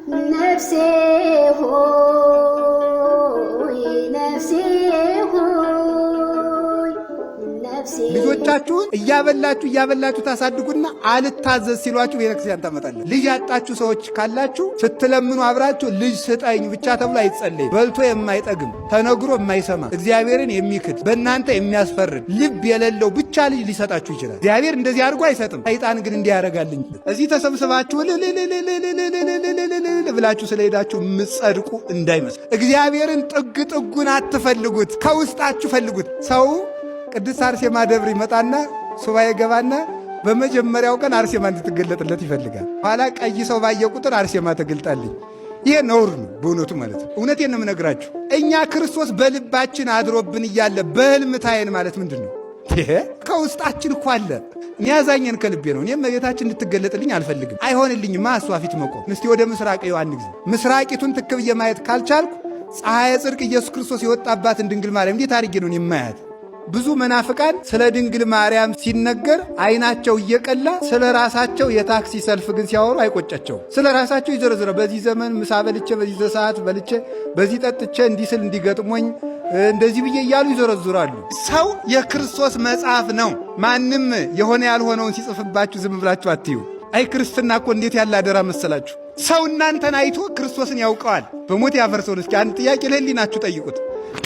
ነፍሴ ሆይ ነፍሴ ሆይ ነፍሴ። ልጆቻችሁን እያበላችሁ እያበላችሁ ታሳድጉና አልታዘዝ ሲሏችሁ ቤተክርስቲያን ታመጣለን። ልጅ ያጣችሁ ሰዎች ካላችሁ ስትለምኑ አብራችሁ ልጅ ስጠኝ ብቻ ተብሎ አይጸለይም። በልቶ የማይጠግም፣ ተነግሮ የማይሰማ፣ እግዚአብሔርን የሚክድ፣ በእናንተ የሚያስፈርድ ልብ የሌለው ብቻ ልጅ ሊሰጣችሁ ይችላል። እግዚአብሔር እንደዚህ አድርጎ አይሰጥም። ሰይጣን ግን እንዲህ ያደርጋልኝ። እዚህ ተሰብስባችሁ ልልልልልልልልልልልል ብላችሁ ስለሄዳችሁ የምትጸድቁ እንዳይመስል። እግዚአብሔርን ጥግ ጥጉን አትፈልጉት፣ ከውስጣችሁ ፈልጉት። ሰው ቅድስት አርሴማ ደብር ይመጣና ሱባኤ ገባና በመጀመሪያው ቀን አርሴማ እንድትገለጥለት ይፈልጋል። ኋላ ቀይ ሰው ባየ ቁጥር አርሴማ ተገልጣልኝ። ይሄ ነውር ነው በእውነቱ ማለት ነው። እውነቴን ነው የምነግራችሁ። እኛ ክርስቶስ በልባችን አድሮብን እያለ በህልም ታየን ማለት ምንድን ነው? ይሄ ከውስጣችን እኮ አለ። እኔ ያዛኘን ከልቤ ነው። እኔም እመቤታችን እንድትገለጥልኝ አልፈልግም። አይሆንልኝማ እሷ ፊት መቆም። እስቲ ወደ ምስራቅ ይኸው አንድ ጊዜ ምስራቂቱን ትክ ብዬ ማየት ካልቻልኩ ፀሐየ ጽድቅ ኢየሱስ ክርስቶስ የወጣባትን ድንግል ማርያም እንዴት አድርጌ ነው የማያት? ብዙ መናፍቃን ስለ ድንግል ማርያም ሲነገር አይናቸው እየቀላ ስለ ራሳቸው የታክሲ ሰልፍ ግን ሲያወሩ አይቆጫቸውም። ስለ ራሳቸው ይዘረዝረ በዚህ ዘመን ምሳ በልቼ፣ በዚህ ሰዓት በልቼ፣ በዚህ ጠጥቼ፣ እንዲህ ስል እንዲገጥሞኝ እንደዚህ ብዬ እያሉ ይዘረዝራሉ። ሰው የክርስቶስ መጽሐፍ ነው። ማንም የሆነ ያልሆነውን ሲጽፍባችሁ ዝም ብላችሁ አትዩ። አይ ክርስትና እኮ እንዴት ያለ አደራ መሰላችሁ! ሰው እናንተን አይቶ ክርስቶስን ያውቀዋል። በሞት ያፈርሰውን። እስኪ አንድ ጥያቄ ለህሊናችሁ ጠይቁት።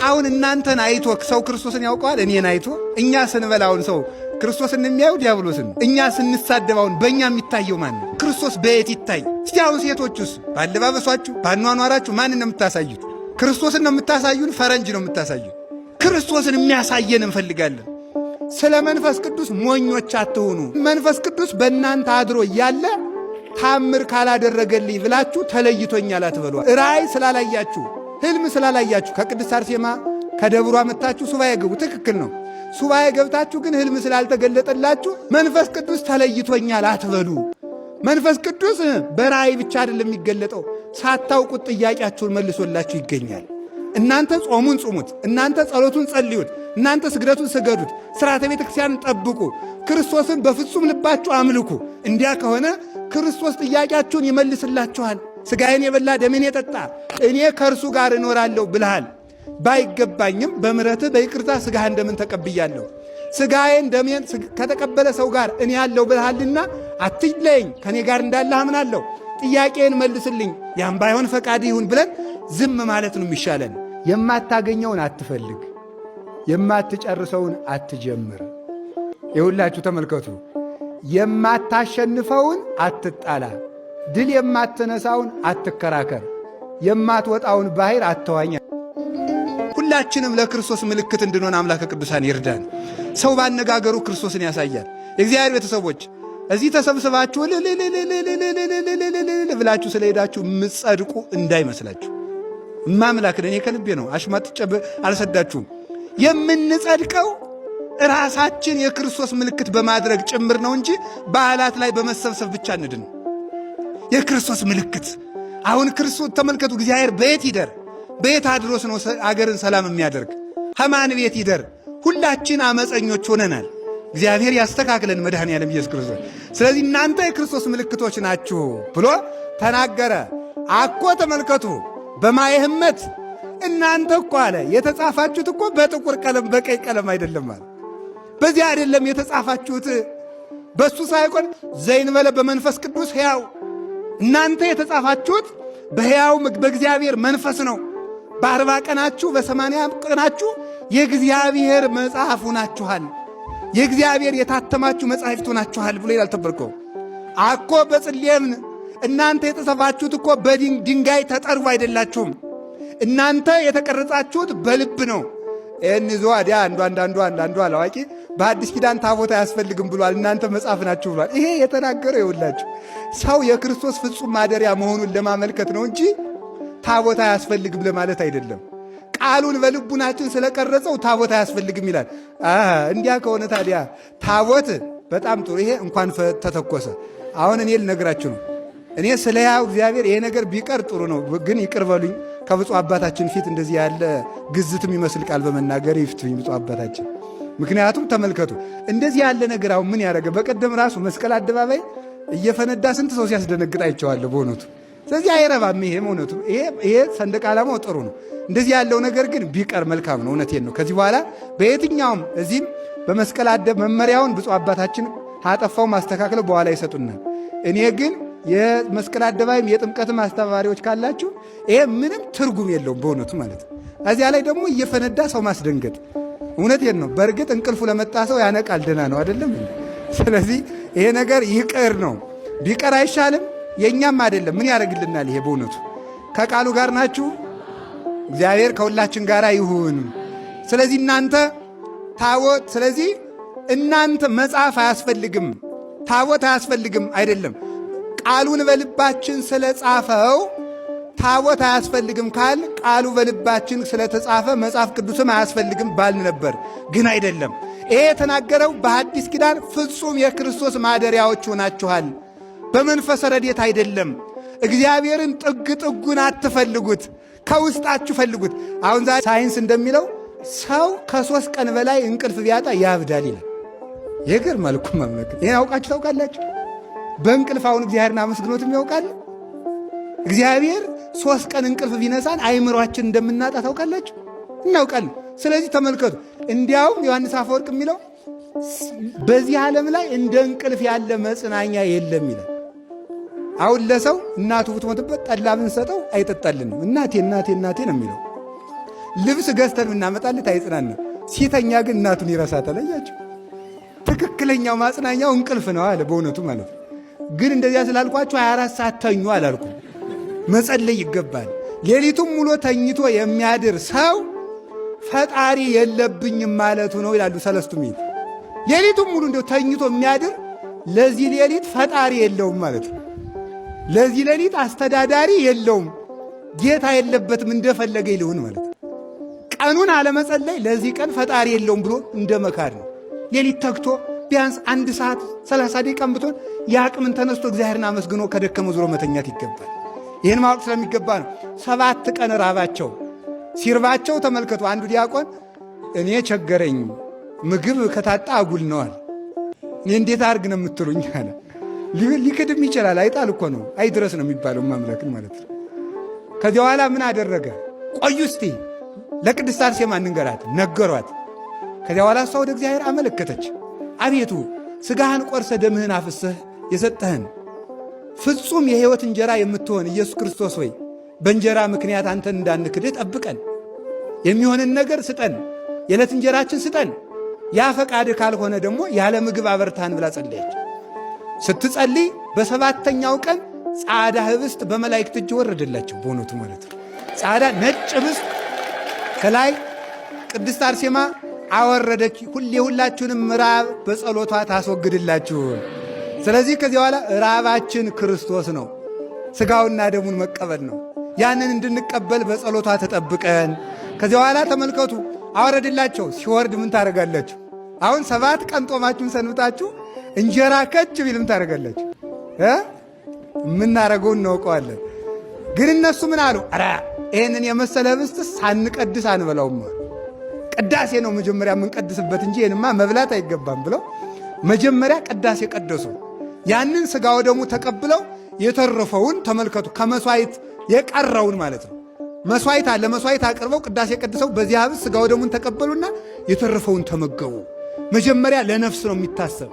አሁን እናንተን አይቶ ሰው ክርስቶስን ያውቀዋል? እኔን አይቶ እኛ ስንበላውን ሰው ክርስቶስን የሚያየው ዲያብሎስን፣ እኛ ስንሳደባውን በእኛ የሚታየው ማን ነው? ክርስቶስ በየት ይታይ? እስቲ አሁን ሴቶቹስ ባለባበሷችሁ፣ ባኗኗራችሁ ማንን ነው የምታሳዩት? ክርስቶስን ነው የምታሳዩን? ፈረንጅ ነው የምታሳዩን? ክርስቶስን የሚያሳየን እንፈልጋለን። ስለ መንፈስ ቅዱስ ሞኞች አትሁኑ። መንፈስ ቅዱስ በእናንተ አድሮ እያለ ታምር ካላደረገልኝ ብላችሁ ተለይቶኛል አትበሉ። ራእይ ስላላያችሁ፣ ህልም ስላላያችሁ ከቅድስት አርሴማ ከደብሯ መጥታችሁ ሱባኤ ግቡ። ትክክል ነው። ሱባኤ ገብታችሁ ግን ህልም ስላልተገለጠላችሁ መንፈስ ቅዱስ ተለይቶኛል አትበሉ። መንፈስ ቅዱስ በራእይ ብቻ አይደለም የሚገለጠው፣ ሳታውቁት ጥያቄያችሁን መልሶላችሁ ይገኛል። እናንተ ጾሙን ጹሙት፣ እናንተ ጸሎቱን ጸልዩት፣ እናንተ ስግደቱን ስገዱት፣ ስርዓተ ቤተ ክርስቲያንን ጠብቁ፣ ክርስቶስን በፍጹም ልባችሁ አምልኩ። እንዲያ ከሆነ ክርስቶስ ጥያቄያችሁን ይመልስላችኋል። ሥጋዬን የበላ ደሜን የጠጣ እኔ ከእርሱ ጋር እኖራለሁ ብልሃል። ባይገባኝም በምሕረትህ በይቅርታ ሥጋህን ደምን ተቀብያለሁ። ሥጋዬን ደሜን ከተቀበለ ሰው ጋር እኔ ያለሁ ብልሃልና አትለየኝ፣ ከእኔ ጋር እንዳለህ አምናለሁ። ጥያቄን መልስልኝ፣ ያም ባይሆን ፈቃድ ይሁን ብለን ዝም ማለት ነው የሚሻለን። የማታገኘውን አትፈልግ፣ የማትጨርሰውን አትጀምር። ይሁላችሁ ተመልከቱ። የማታሸንፈውን አትጣላ፣ ድል የማትነሳውን አትከራከር፣ የማትወጣውን ባህር አትዋኝ። ሁላችንም ለክርስቶስ ምልክት እንድንሆን አምላከ ቅዱሳን ይርዳን። ሰው ባነጋገሩ ክርስቶስን ያሳያል። የእግዚአብሔር ቤተሰቦች እዚህ ተሰብስባችሁ ልልልልልልልልልልል ብላችሁ ስለሄዳችሁ የምትጸድቁ እንዳይመስላችሁ። እማምላክን እኔ ከልቤ ነው፣ አሽማጥጬ አልሰዳችሁም። የምንጸድቀው ራሳችን የክርስቶስ ምልክት በማድረግ ጭምር ነው እንጂ በዓላት ላይ በመሰብሰብ ብቻ እንድን። የክርስቶስ ምልክት አሁን ክርስቶስ ተመልከቱ፣ እግዚአብሔር በየት ይደር? በየት አድሮስ ነው አገርን ሰላም የሚያደርግ? ከማን ቤት ይደር? ሁላችን አመፀኞች ሆነናል። እግዚአብሔር ያስተካክለን መድኃኔዓለም ኢየሱስ ክርስቶስ። ስለዚህ እናንተ የክርስቶስ ምልክቶች ናችሁ ብሎ ተናገረ። አኮ ተመልከቱ በማየህመት እናንተ እኮ አለ የተጻፋችሁት እኮ በጥቁር ቀለም በቀይ ቀለም አይደለም አለ። በዚህ አይደለም የተጻፋችሁት፣ በሱ ሳይሆን ዘይንበለ በመንፈስ ቅዱስ ሕያው። እናንተ የተጻፋችሁት በሕያው በእግዚአብሔር መንፈስ ነው። በ40 ቀናችሁ በ80 ቀናችሁ የእግዚአብሔር መጽሐፍ ሆናችኋል። የእግዚአብሔር የታተማችሁ መጻሕፍት ሆናችኋል ብሎ ይላል። ተበርኮ አኮ በጽሌምን እናንተ የተጻፋችሁት እኮ በድንጋይ ተጠርቦ አይደላችሁም። እናንተ የተቀረጻችሁት በልብ ነው። ይህን ይዞ አዲያ አንዱ አንዳንዱ አንዳንዱ አላዋቂ በአዲስ ኪዳን ታቦት አያስፈልግም ብሏል። እናንተ መጽሐፍ ናችሁ ብሏል። ይሄ የተናገረው ይኸውላችሁ ሰው የክርስቶስ ፍጹም ማደሪያ መሆኑን ለማመልከት ነው እንጂ ታቦት አያስፈልግም ለማለት አይደለም። ቃሉን በልቡናችን ስለቀረጸው ታቦት አያስፈልግም ይላል። እንዲያ ከሆነ ታዲያ ታቦት በጣም ጥሩ። ይሄ እንኳን ተተኮሰ። አሁን እኔ ልነግራችሁ ነው። እኔ ስለ ያው እግዚአብሔር ይሄ ነገር ቢቀር ጥሩ ነው፣ ግን ይቅር በሉኝ። ከብፁዕ አባታችን ፊት እንደዚህ ያለ ግዝት የሚመስል ቃል በመናገር ይፍቱኝ ብፁዕ አባታችን። ምክንያቱም ተመልከቱ እንደዚህ ያለ ነገር አሁን ምን ያደረገ በቀደም ራሱ መስቀል አደባባይ እየፈነዳ ስንት ሰው ሲያስደነግጥ አይቼዋለሁ። በእውነቱ ስለዚህ አይረባም። ይሄ እውነቱ ይሄ ሰንደቅ ዓላማው ጥሩ ነው። እንደዚህ ያለው ነገር ግን ቢቀር መልካም ነው። እውነቴን ነው። ከዚህ በኋላ በየትኛውም እዚህም በመስቀል አደ መመሪያውን ብፁዕ አባታችን አጠፋው ማስተካከለው በኋላ ይሰጡናል። እኔ ግን የመስቀል አደባባይም የጥምቀትም አስተባባሪዎች ካላችሁ ይሄ ምንም ትርጉም የለውም በእውነቱ ማለት ነው። እዚያ ላይ ደግሞ እየፈነዳ ሰው ማስደንገጥ እውነቴን ነው። በእርግጥ እንቅልፉ ለመጣ ሰው ያነቃል፣ ደህና ነው አይደለም። ስለዚህ ይሄ ነገር ይቅር ነው። ቢቀር አይሻልም? የእኛም አይደለም። ምን ያደርግልናል ይሄ በእውነቱ። ከቃሉ ጋር ናችሁ። እግዚአብሔር ከሁላችን ጋር ይሁን። ስለዚህ እናንተ ታቦት ስለዚህ እናንተ መጽሐፍ አያስፈልግም፣ ታቦት አያስፈልግም አይደለም። ቃሉን በልባችን ስለጻፈው ታቦት አያስፈልግም ካል ቃሉ በልባችን ስለተጻፈ መጽሐፍ ቅዱስም አያስፈልግም ባልን ነበር። ግን አይደለም። ይሄ የተናገረው በሐዲስ ኪዳን ፍጹም የክርስቶስ ማደሪያዎች ሆናችኋል፣ በመንፈሰ ረድኤት አይደለም። እግዚአብሔርን ጥግ ጥጉን አትፈልጉት፣ ከውስጣችሁ ፈልጉት። አሁን ዛሬ ሳይንስ እንደሚለው ሰው ከ3 ቀን በላይ እንቅልፍ ቢያጣ ያብዳል ይላል። ይገርማል እኮ ማምለክ። ይሄን አውቃችሁ ታውቃላችሁ? በእንቅልፍ አሁን እግዚአብሔርን አመስግኖትም ያውቃል። እግዚአብሔር 3 ቀን እንቅልፍ ቢነሳን አይምሯችን እንደምናጣ ታውቃላችሁ? እናውቃለን። ስለዚህ ተመልከቱ። እንዲያውም ዮሐንስ አፈወርቅ የሚለው በዚህ ዓለም ላይ እንደ እንቅልፍ ያለ መጽናኛ የለም ይላል። አሁን ለሰው እናቱ ብትሞትበት ጠላ ብንሰጠው አይጠጣልንም። እናቴ እናቴ እናቴ ነው የሚለው። ልብስ ገዝተን ብናመጣለት አይጽናንም። ሲተኛ ግን እናቱን ይረሳታል። አያችሁ፣ ትክክለኛው ማጽናኛው እንቅልፍ ነው አለ። በእውነቱ ማለት ነው። ግን እንደዚያ ስላልኳችሁ 24 ሰዓት ተኙ አላልኩም። መጸለይ ይገባል። ሌሊቱም ሙሉ ተኝቶ የሚያድር ሰው ፈጣሪ የለብኝም ማለቱ ነው ይላሉ ሰለስቱ ምዕት። ሌሊቱም ሙሉ እንደው ተኝቶ የሚያድር ለዚህ ሌሊት ፈጣሪ የለውም ማለት ነው። ለዚህ ሌሊት አስተዳዳሪ የለውም፣ ጌታ የለበትም፣ እንደፈለገ ይልሁን ማለት ነው። ቀኑን አለመጸለይ ለዚህ ቀን ፈጣሪ የለውም ብሎ እንደ መካድ ነው። ሌሊት ተግቶ ቢያንስ 1 ሰዓት 30 ደቂቃም ብትሆን የአቅምን ተነስቶ እግዚአብሔርን አመስግኖ ከደከመ ዞሮ መተኛት ይገባል። ይህን ማወቅ ስለሚገባ ነው። 7 ቀን ራባቸው። ሲርባቸው ተመልከቱ። አንዱ ዲያቆን እኔ ቸገረኝ፣ ምግብ ከታጣ አጉል ነዋል፣ እኔ እንዴት አድርግ ነው የምትሉኝ አለ። ሊክድም ይችላል። አይጣል እኮ ነው፣ አይድረስ ነው የሚባለው ማምላክን ማለት ነው። ከዚያ በኋላ ምን አደረገ? ቆዩ እስቲ ለቅድስት አርሴማ እንንገራት፣ ነገሯት። ከዚያ በኋላ እሷ ወደ እግዚአብሔር አመለከተች። አቤቱ ሥጋህን ቆርሰ ደምህን አፍስህ የሰጠህን ፍጹም የሕይወት እንጀራ የምትሆን ኢየሱስ ክርስቶስ ሆይ በእንጀራ ምክንያት አንተን እንዳንክድህ ጠብቀን፣ የሚሆንን ነገር ስጠን፣ የዕለት እንጀራችን ስጠን። ያ ፈቃድህ ካልሆነ ደግሞ ያለ ምግብ አበርታን ብላ ጸለየች። ስትጸልይ በሰባተኛው ቀን ጻዳ ህብስት በመላእክት እጅ ወረደላቸው። በእውነቱ ማለት ነው። ጻዳ ነጭ ህብስት ከላይ ቅድስት አርሴማ አወረደች። ሁሌ ሁላችሁንም ራብ በጸሎቷ ታስወግድላችሁ። ስለዚህ ከዚህ በኋላ ራባችን ክርስቶስ ነው። ስጋውና ደሙን መቀበል ነው። ያንን እንድንቀበል በጸሎቷ ተጠብቀን ከዚህ በኋላ ተመልከቱ፣ አወረድላቸው። ሲወርድ ምን ታደርጋላችሁ? አሁን 7 ቀን ጦማችሁን ሰንብታችሁ እንጀራ ከች ቢል ምን ታደርጋላችሁ? የምናደርገውን እናውቀዋለን። ግን እነሱ ምን አሉ? ኧረ ይህንን የመሰለ ህብስት ሳንቀድስ አንበላውም። ቅዳሴ ነው መጀመሪያ የምንቀድስበት እንጂ ይህንማ መብላት አይገባም ብለው መጀመሪያ ቅዳሴ ቀደሱ። ያንን ስጋ ወደሙ ተቀብለው የተረፈውን ተመልከቱ፣ ከመስዋዕት የቀረውን ማለት ነው። መስዋዕት አለ። መስዋዕት አቅርበው ቅዳሴ ቀድሰው በዚህ ህብስት ስጋ ወደሙን ተቀበሉና የተረፈውን ተመገቡ። መጀመሪያ ለነፍስ ነው የሚታሰብ፣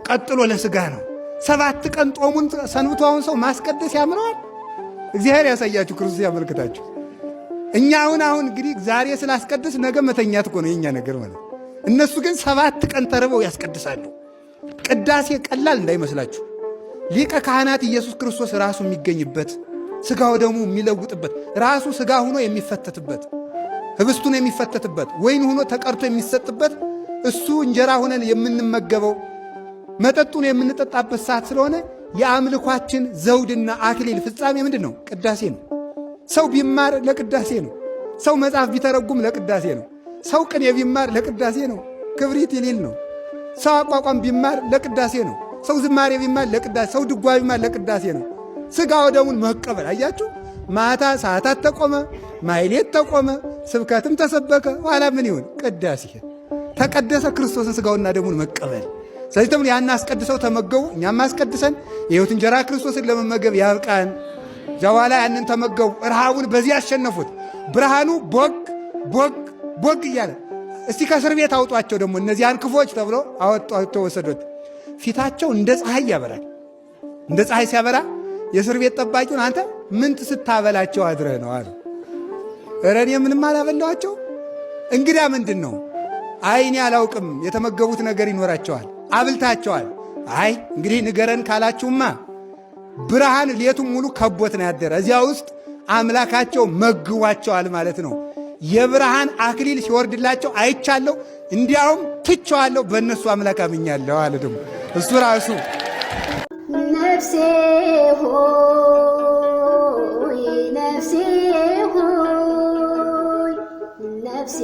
ቀጥሎ ለስጋ ነው። 7 ቀን ጦሙን ሰንብቶ አሁን ሰው ማስቀደስ ያምረዋል። እግዚአብሔር ያሳያችሁ፣ ክርስቶስ ያመልክታችሁ። እኛ አሁን እንግዲህ ዛሬ ስላስቀድስ ነገ መተኛት እኮ ነው የኛ ነገር ማለት። እነሱ ግን 7 ቀን ተርበው ያስቀድሳሉ። ቅዳሴ ቀላል እንዳይመስላችሁ። ሊቀ ካህናት ኢየሱስ ክርስቶስ ራሱ የሚገኝበት ስጋው ደሙ የሚለውጥበት ራሱ ስጋ ሆኖ የሚፈተትበት ህብስቱን የሚፈተትበት ወይን ሆኖ ተቀርቶ የሚሰጥበት እሱ እንጀራ ሆነን የምንመገበው መጠጡን የምንጠጣበት ሰዓት ስለሆነ የአምልኳችን ዘውድና አክሊል ፍጻሜ ምንድን ነው? ቅዳሴ ነው። ሰው ቢማር ለቅዳሴ ነው። ሰው መጽሐፍ ቢተረጉም ለቅዳሴ ነው። ሰው ቅኔ ቢማር ለቅዳሴ ነው። ክብሪት ይሊል ነው። ሰው አቋቋም ቢማር ለቅዳሴ ነው። ሰው ዝማሬ ቢማር ለቅዳሴ፣ ሰው ድጓ ቢማር ለቅዳሴ ነው። ስጋ ወደሙን መቀበል አያችሁ። ማታ ሰዓታት ተቆመ፣ ማይሌት ተቆመ፣ ስብከትም ተሰበከ። ኋላ ምን ይሁን? ቅዳሴ ተቀደሰ። ክርስቶስን ስጋውና ደሙን መቀበል። ስለዚህ ደግሞ ያን አስቀድሰው ተመገቡ። እኛም አስቀድሰን የሕይወት እንጀራ ክርስቶስን ለመመገብ ያብቃን። እዚያ በኋላ ያንን ተመገቡ። ረሃቡን በዚህ ያሸነፉት። ብርሃኑ ቦግ ቦግ ቦግ እያለ እስቲ ከእስር ቤት አውጧቸው ደግሞ እነዚያን ክፎች ተብሎ አወጧቸው፣ ወሰዶት። ፊታቸው እንደ ፀሐይ ያበራል። እንደ ፀሐይ ሲያበራ የእስር ቤት ጠባቂውን አንተ ምን ስታበላቸው አድረህ ነው አለ። ኧረ እኔ ምንም አላበላኋቸው። እንግዳ ምንድን ነው? አይ እኔ አላውቅም፣ የተመገቡት ነገር ይኖራቸዋል፣ አብልታቸዋል። አይ እንግዲህ ንገረን ካላችሁማ ብርሃን ሌቱን ሙሉ ከቦት ነው ያደረ። እዚያ ውስጥ አምላካቸው መግቧቸዋል ማለት ነው። የብርሃን አክሊል ሲወርድላቸው አይቻለሁ፣ እንዲያውም ትቸዋለሁ፣ በእነሱ አምላክ አምኛለሁ አለ። ደግሞ እሱ ራሱ ነፍሴ ሆይ ነፍሴ ሆይ ነፍሴ